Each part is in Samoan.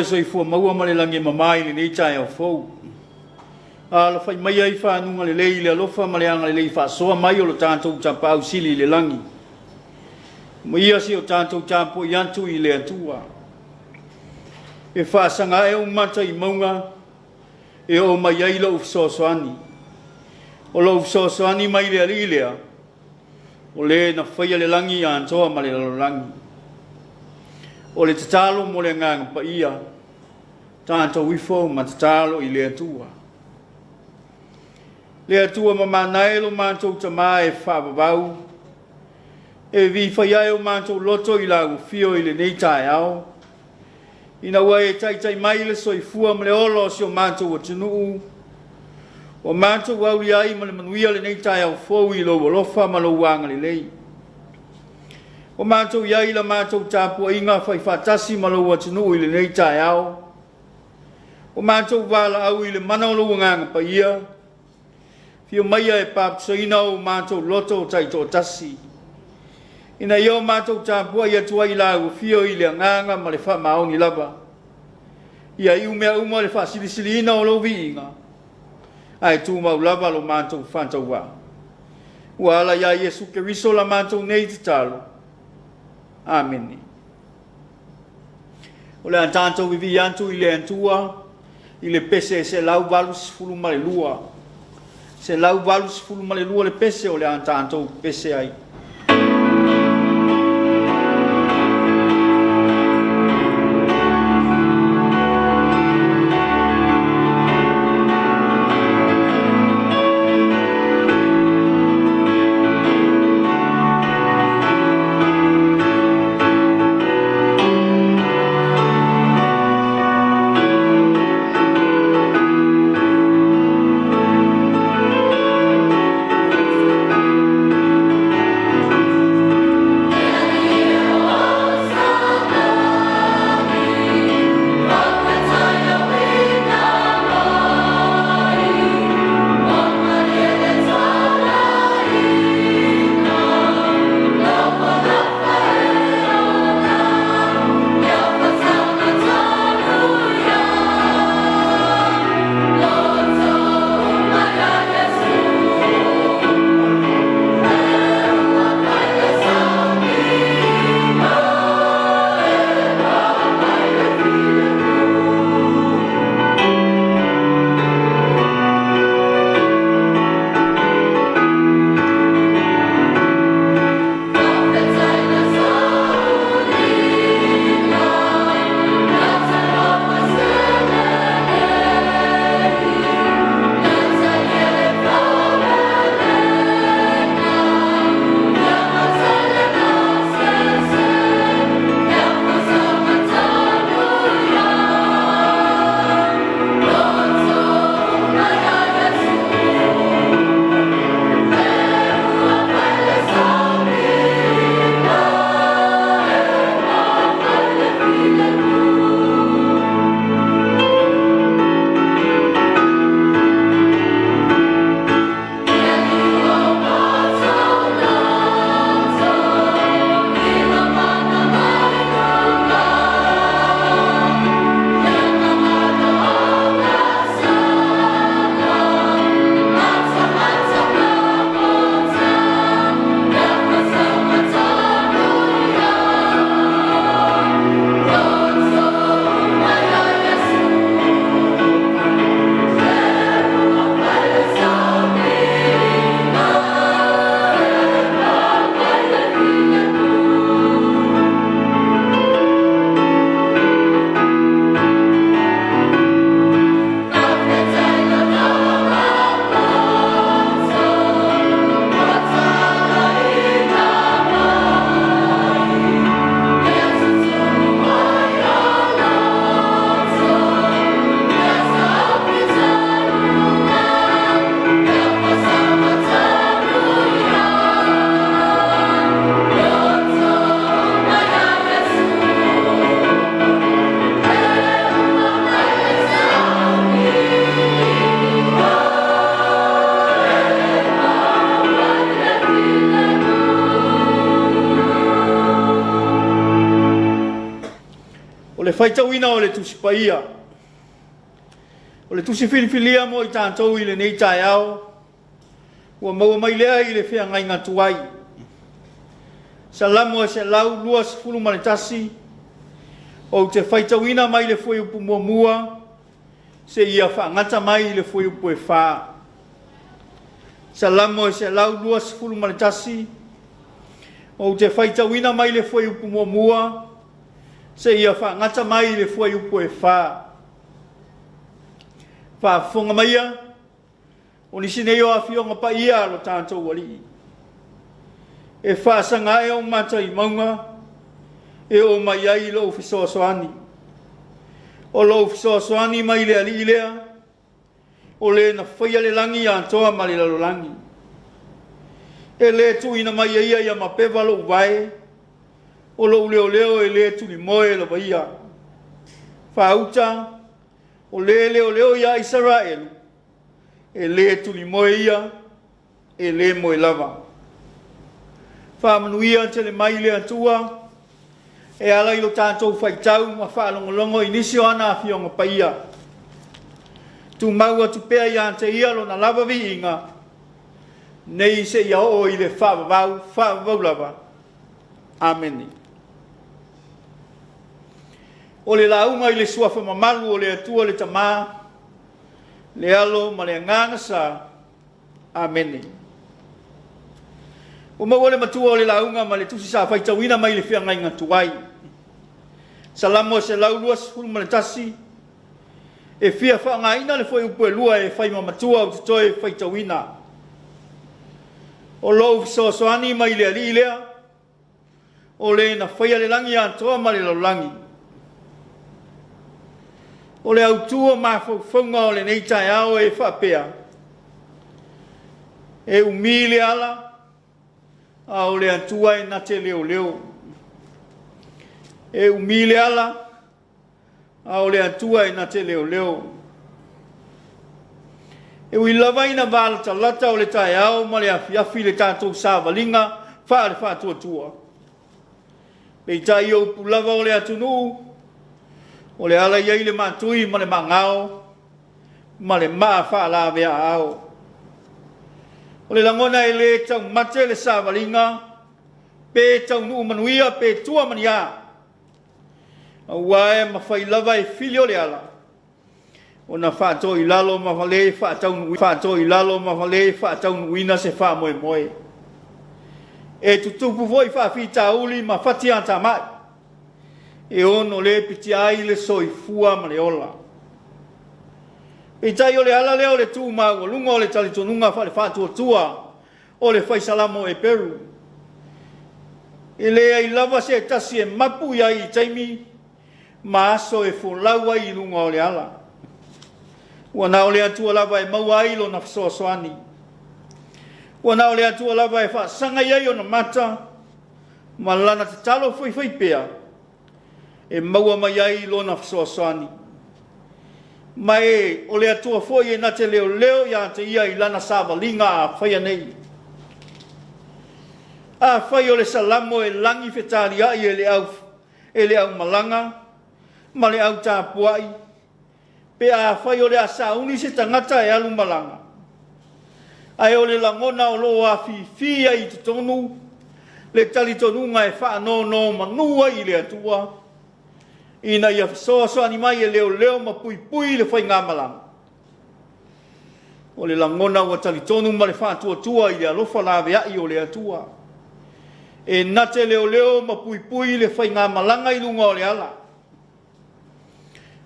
le soifua maua ma le lagi e mama i lenei taeao fou. Alafai maia i faguga lelei i le alofa ma le agalelei faasoa mai o lo tatou Tapaau Sili i le lagi. Ma ia si o tatou tapuai atu i le Atua. E faasaga ae ou mata i mauga e oo mai ai lou fesoasoani. O lou fesoasoani mai le Alii lea, o le na faia le lagi atoa ma le lalolagi. O le tatalo mo le Agaga Paia, tatou ifo ma tatalo i le Atua. Le Atua mamana e lo matou Tama e faavavau, e vifai ae o matou loto i lau afio i lenei taeao, ina ua e taitai mai le soifua ma le ola o si o matou atunuu, ua matou aulia ai ma le manuia lenei taeao fou i lou alofa ma lou agalelei. Ua matou i ai i la matou tapuaiga faifaatasi ma lou atunuu i lenei taeao, ua matou valaau i le mana o lou Agaga Paia, afio maia e papatoina o matou loto taitoatasi, ina ia o matou tapuai atu ai i lau afio i le agaga ma le faamaoni lava. Ia iu mea uma le faasilisiliina o lou viiga, ae tumau lava lo matou faatauvaa. Ua ala ia Iesu Keriso la matou nei tatalo. Amene. O le a tatou vivii atu i le Atua i le pese 182. 182 le pese o le a tatou pese ai. faitauina o le Tusi Paia. O le tusi filifilia mo i tatou i lenei taeao, ua maua mai lea i le feagaiga tuai. Salamo e 121, ou te faitauina mai le fuaiupu muamua seia faagata mai i le fuaiupu e 4. Salamo e 121, ou te faitauina mai le fuaiupu muamua seia faagata mai i le fuaiupu e 4. Faafofoga maia, o nisi nei o Afioga Paia a lo tatou Alii, e faasaga ae ou mata i mauga e oo mai ai lou fesoasoani. O lou fesoasoani mai le Alii lea, o le na faia le lagi atoa ma le lalolagi. E le tuuina mai e ia ia mapeva lou vae, o lou leoleo e le tulimoe lava ia. Faauta, o le leoleo ia Isaraelu, e le tulimoe ia, e le moe lava. Faamanuia tele mai le Atua e ala i lo tatou faitau ma faalogologo i nisi o ana Afioga Paia. Tumau atu pea ia te Ia Lona lava viiga, nei seia oo i le faavavau, faavavau lava. Amene. O le lauga i le suafa mamalu o le Atua le Tama, le Alo ma le Agaga Sa. Amene. Ua maua le matua o le lauga ma le tusi sa faitauina mai le feagaiga tuai. Salamo e 121, e fia faaaogaina le fuaiupu e 2 e fai ma matua ou te toe faitauina. O lou fesoasoani mai le Alii lea, o le na faia le lagi atoa ma le lalolagi. O le autu o mafaufauga o lenei taeao e faapea, e umi le ala, a o le Atua e na te leoleo. E umi le ala, a o le Atua e na te leoleo. E ui lava ina valatalata o le taeao ma le afiafi le tatou savaliga faale-faatuatua, peitai o upu lava o le atunuu, o le ala i ai le maatui ma le maagao ma le maa faalavea-aao. O le lagona e le taumate le savaliga, pe taunuu manuia pe tua ma ni a, aua e mafai lava e fili o le ala ona faatoilalo ma le faataunuuina ma le faataunuuina se faamoemoe. E tutupu foi faafitauli ma fatiatamai e ono lepetia ai le soifua ma le ola. Peitai o le ala lea o le tu maualuga o le talitonuga faale-faatuatua o le fai Salamo Eperu. E leai lava se tasi e mapu i ai i taimi ma aso e folau ai i luga o le ala. Ua na o le Atua lava e maua ai lona fesoasoani. Ua na o le Atua lava e faasaga i ai ona mata ma lana tatalo faifai pea e maua mai ai lona fesoasoani. Ma e o le Atua foi e na te leoleo ia te ia i lana savaliga a faia nei. Afai o le Salamo e lagi fetaliai e le au e le aumalaga ma le au tapuai, pe afai o le a sauni se tagata e alu malaga, ae o le lagona o lo o afifi ai i totonu le talitonuga e faanonomanu ai i le Atua, ina ia fesoasoani mai e leoleo ma puipui le faigamalaga. O le lagona ua talitonu ma le faatuatua i le alofa laveai o le Atua, e na te leoleo ma puipui le faigamalaga i luga o le ala.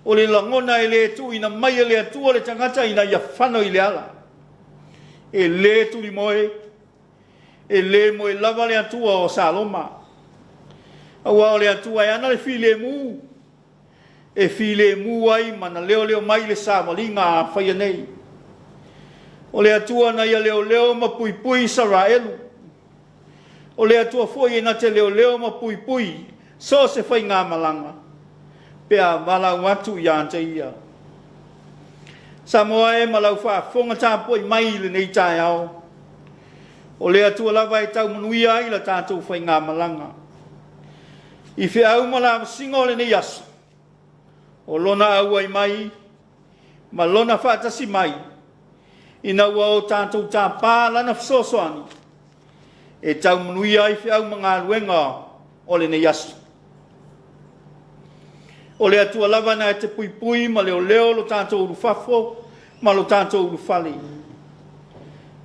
O le lagona e le tuuina mai e le Atua le tagata ina ia fano i le ala. E le tulimoe, e le moe lava le Atua o Saloma. Aua o le Atua e ana le filemu, e filemu ai ma na leoleo mai le savaliga a faia nei. O le Atua na ia leoleo ma puipui Isaraelu. O le Atua foi e na te leoleo ma puipui so o se faigamalaga pe a valaau atu ia te ia. Samoa e ma lau faafofoga tapuai mai i lenei taeao, o le Atua lava e tau manuia ai la tatou faigamalaga. I feau ma lavasiga o lenei aso. O Lona auai mai ma Lona faatasi mai ina ua o tatou tapa Lana fesoasoani e tau manuia ai feau ma galuega o lenei aso. O le Atua lava na te puipui ma leoleo lo tatou ulufafo ma lo tatou ulufale.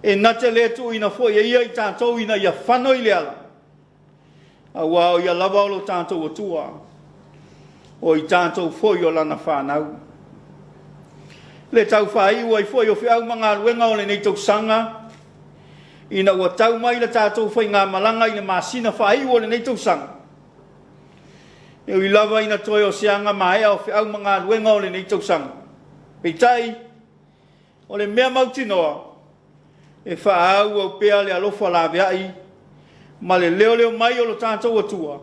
E na te le tuuina foi e Ia i tatou ina ia fano i le ala, aua o Ia lava o lo tatou Atua, o i tatou foi o Lana fanau. Le tau faaiu ai foi o feau ma galuega o lenei tausaga, ina ua tau mai le tatou faigamalaga i le masina faaiu o lenei tausaga, e ui lava ina toe o se aga maea o feau ma galuega o lenei tausaga. Peitai, o le mea mautinoa, e faaauau pea le alofa laveai ma le leoleo mai o lo tatou Atua,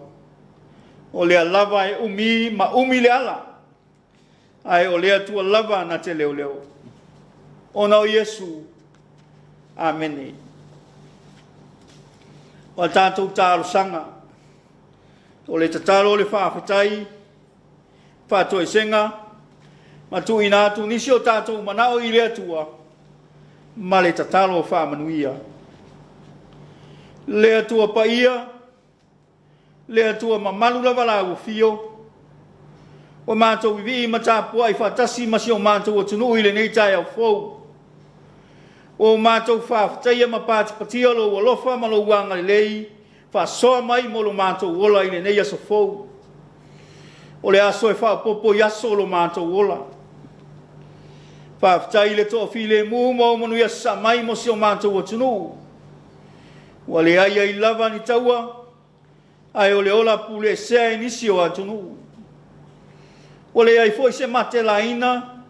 o lea lava e umi ma umi le ala, ae o le Atua lava na te leoleo. Ona o Iesu. Amene. O a tatou talosaga, o le tatalo o le faafetai, faatoesega, ma tuuina atu nisi o tatou manao i le Atua, ma le tatalo faamanuia. Le Atua Paia, le Atua mamalu lava lau afio, ua matou vivii ma tapuai faatasi ma si o matou atunuu i lenei taeao fou. Ua o matou faafetaia ma patipatia lou alofa ma lou agalelei faasoa mai mo lo matou ola i lenei aso fou. O le aso e faaopoopo i aso o lo matou ola. Faafetai i le toafilemu ma ou manuia sasaa mai mo si o matou atunuu. Ua leai ai lava ni taua, ae o le ola puleesea e nisi o atunuu. Ua leai foi se matelaina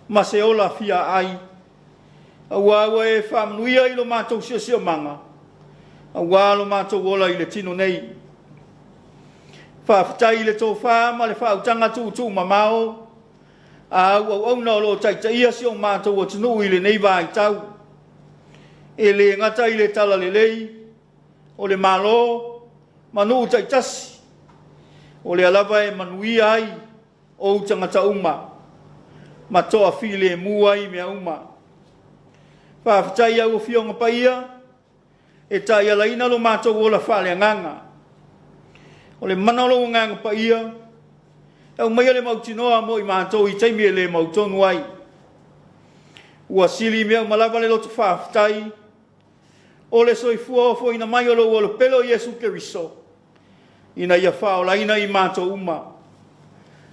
ma se ola fiaai, aua ua e faamanuia i lo matou siosiomaga, aua lo matou ola i le tino nei. Faafetai i le tofa ma le faautaga tuutuumamao a au auauna o lo o taitaia si o matou atunuu i lenei vaitau, e le gata i le talalelei o le Malo ma nuu taitasi, o lea lava e manuia ai ou tagata uma ma toafilemu ai mea uma. Faafetai i au Afioga Paia e taialaina lo matou ola faaleagaga. O le mana o lou Agaga Paia, e aumaia le mautinoa mo i matou i taimi e le mautonu ai. Ua sili mea uma lava le loto faafetai, o le soifua ofoina mai o lou Alo pele o Iesu Keriso, ina ia faaolaina i matou uma.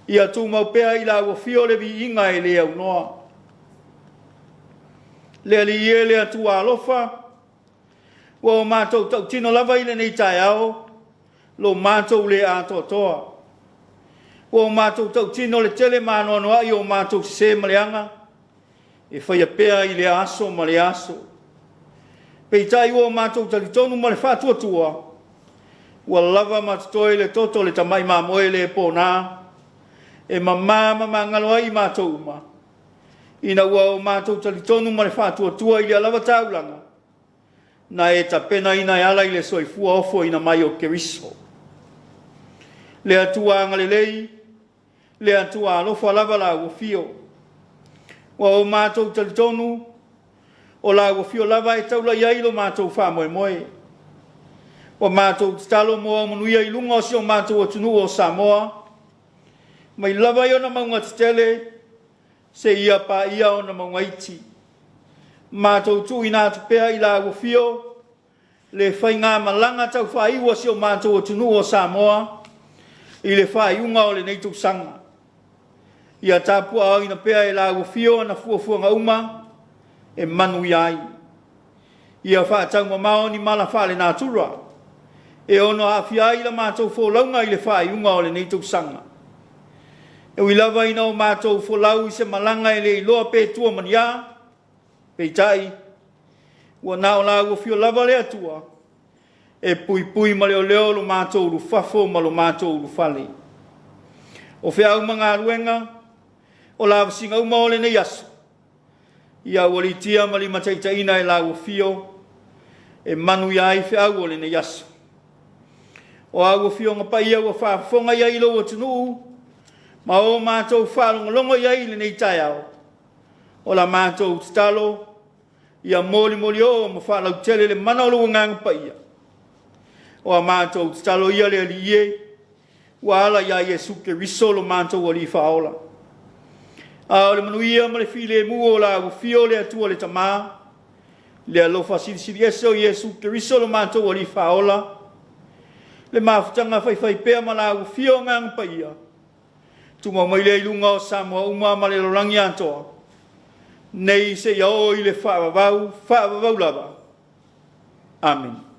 Ia tumau pea i lau afio le viiga e le aunoa. Le Alii e, le Atua alofa, ua o matou tautino lava i lenei taeao lo matou le atoatoa. Ua o matou tautino le tele ma anoanoai o matou sese ma leaga, e faia pea i lea aso ma lea aso. Peitai ua o matou talitonu ma le faatuatua, ua lava ma totoe le toto o le tamai mamoe le pona, e mama ma magalo ai i matou uma, ina ua o matou talitonu ma le faatuatua i lea lava taulaga, na e tapenaina e ala i le soifua ofoina mai o Keriso. Le Atua agalelei, le Atua alofa lava lau afio. Ua o matou talitonu, o lau afio lava e taula i ai lo matou faamoemoe. Ua matou tatalo mo au manuia i luga o si o matou atunuu o Samoa, mai lava i ona mauga tetele seia paia ona mauga iti. Matou tuuina atu pea i lau afio le faigamalaga taufaaiu a si o matou atunuu o Samoa i le faaiuga o lenei tausaga. Ia tapuaaoina pea e lau afio ana fuafuaga uma e manuia ai. Ia faataumamao ni mala faalenatura e ono aafia ai la matou folauga i le faaiuga o lenei tausaga. E ui lava ina o matou folau i se malaga e le iloa pe tua ma ni a, peitai, ua na o lau afio lava le Atua e puipui ma leoleo lo matou ulufafo ma lo matou ulufale. O feau ma galuega, o lavasiga uma o lenei aso, ia aualiitia ma limataitaiina e lau afio e manuia ai feau o lenei aso. O au afioga paia ua faafofoga i ai lou atunuu, ma o matou faalogologo i ai i lenei taeao. O la matou tatalo, ia molimoli oo ma faalautele le mana o lou Agaga Paia. O a matou tatalo ia le Alii e, ua ala ia Iesu Keriso lo matou Alii Faaola. A o le manuia ma le filemu o la ua afio le Atua le Tama, le alofa silisili ese o Iesu Keriso lo matou Alii Faaola, le mafutaga faifaipea ma la ua afio Agaga Paia, tumau mai lea i luga o Samoa uma ma le lalolagi atoa, nei seia oo i le faavavau, faavavau lava. Amene.